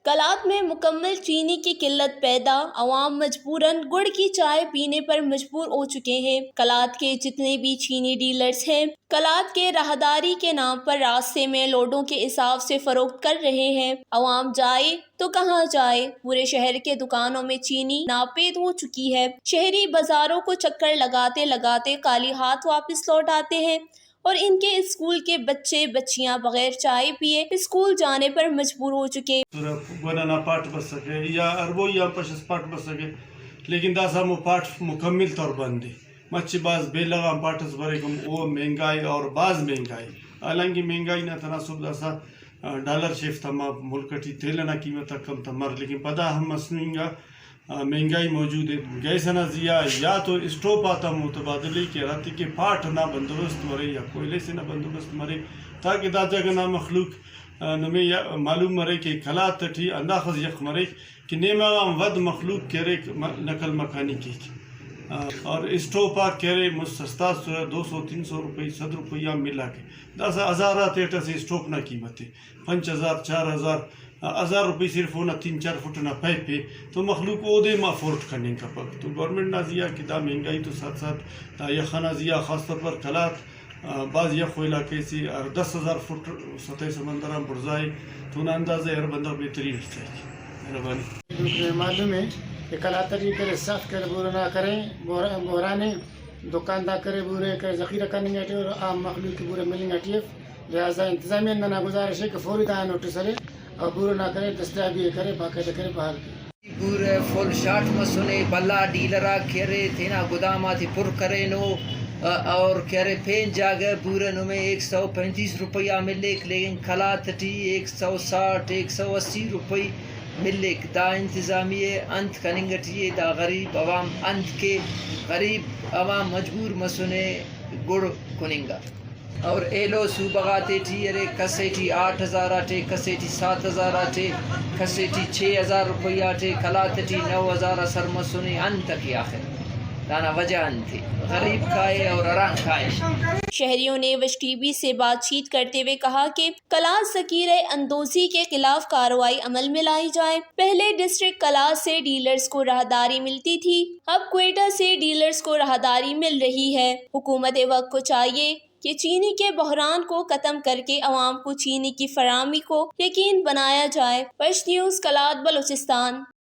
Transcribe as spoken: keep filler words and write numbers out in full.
قلات میں مکمل چینی کی قلت پیدا، عوام مجبوراً گڑ کی چائے پینے پر مجبور ہو چکے ہیں۔ قلات کے جتنے بھی چینی ڈیلرز ہیں، قلات کے راہداری کے نام پر راستے میں لوڈوں کے حساب سے فروخت کر رہے ہیں۔ عوام جائے تو کہاں جائے؟ پورے شہر کے دکانوں میں چینی ناپید ہو چکی ہے۔ شہری بازاروں کو چکر لگاتے لگاتے خالی ہاتھ واپس لوٹ آتے ہیں اور ان کے اسکول کے بچے بچیاں بغیر چائے پیے اسکول جانے پر مجبور ہو چکے۔ گونا نا پاٹ بسکہ یا اربوئی آن پشس پاٹ بسکہ، لیکن داسہ ہمو پاٹ مکمل طور بند ءِ۔ مچہ بھاز بیلہ غان پاٹ ئس بریک، ہم او مہنگائی اور بھاز مہنگائی۔ حالانکہ مہنگائی نا تناسب داسہ، آ، ڈالر شیف تا ما ملک ٹی تیل ئنا قیمت آک کم تا مر، لیکن پدا ہم مسنو انگا، آ، مہنگائی موجود ءِ۔ گیس ئنا زیہا یا تو اسٹوپ آتا متبادل ءِ کہ ہراتے کہ پاٹ ئنا بندوبست مرے یا کوئلہ سے نا بندوبست مرے، تاکہ دا جگہ نا مخلوق، آ، نمے یا معلوم مرے کہ قلات ٹی ہنداخس یخ مریک کہ نیمہ غان ود مخلوق کہ ارے م-، نقل مکانی کیک۔ آ، اور اسٹوپ آک کہ ارے مست سستا ئسرہ، دو سو، تین سو روپئی، صد روپئی آن ملاکہ۔ داسہ ہزار آتیٹ اسہ اسٹوپ نا قیمت ءِ، پنچ ہزار، چار ہزار، آ، ہزار روپئی صرف اونا تین چار فٹ ئنا پائپ ءِ، تو مخلوق اودے ہم افورڈ کننگ کپک۔ تو گورنمنٹ نا زیہا کہ دا مہنگائی تو ساتھ ساتھ دا یخ ئنا زیہا خاص طور پر قلات، آ، بھاز یخ و علاقہ سے ہر دس ہزار فٹ سطح سمندر آن بڑزا ءِ، تو اونا اندازہ ءِ ہر بندغ بہتری اٹ چائک۔ مہربانی۔ معلوم ءِ کہ قلات ٹی کرے سخت کرے بورہ نا کرے بورہ-، بحران ءِ، دکاندار کرے بورہ کرے ذخیرہ کننگ ٹی اور عام مخلوق کہ بورہ ملنگ ٹی اف، لہذا انتظامیہ ننا گزارش ءِ کہ فوری دانا نوٹس ہلے اور بورہ نا کرے دستیابی ءِ کرے باقاعدہ کرے بحال کے۔ بورہ فل شارٹ مسنے، بھلا ڈیلر آک کہ ارے تینا گدام آتے پر کرینو، ا-، اور کہ ارے پین جاگہ بورہ نمے ایک سو پینتیس روپیہ ملیک، لیکن قلات ٹی ایک سو ساٹھ، ایک سو اسی روپئی ملیک۔ دا انتظامیہ انت کننگ ٹی ءِ؟ دا غریب عوام انت کے؟ غریب عوام مجبور مسنے گڑ کننگ آ۔ اور ایلو صوبہ غاتے ٹی ارے، کسے ٹی آٹھ ہزار آٹے، کسے ٹی سات ہزار آٹے، کسے ٹی چھ ہزار روپیہ آٹے، قلات ٹی نو ہزار آ سر مسنے، انت ئکے آخر؟ دانا وجہ انت ءِ؟ غریب کائے اور ہران کائے۔ شہریوں نے وش ٹی وی سے بات چیت کرتے ہوئے کہا کہ قلات ذخیرہ اندوزی کے خلاف کارروائی عمل میں لائی جائے۔ پہلے ڈسٹرکٹ قلات سے ڈیلرز کو راہداری ملتی تھی، اب کوئٹہ سے ڈیلرز کو راہداری مل رہی ہے۔ حکومت وقت کو چاہیے کہ چینی کے بحران کو ختم کر کے عوام کو چینی کی فراہمی کو یقین بنایا جائے۔ پشت نیوز، قلات، بلوچستان۔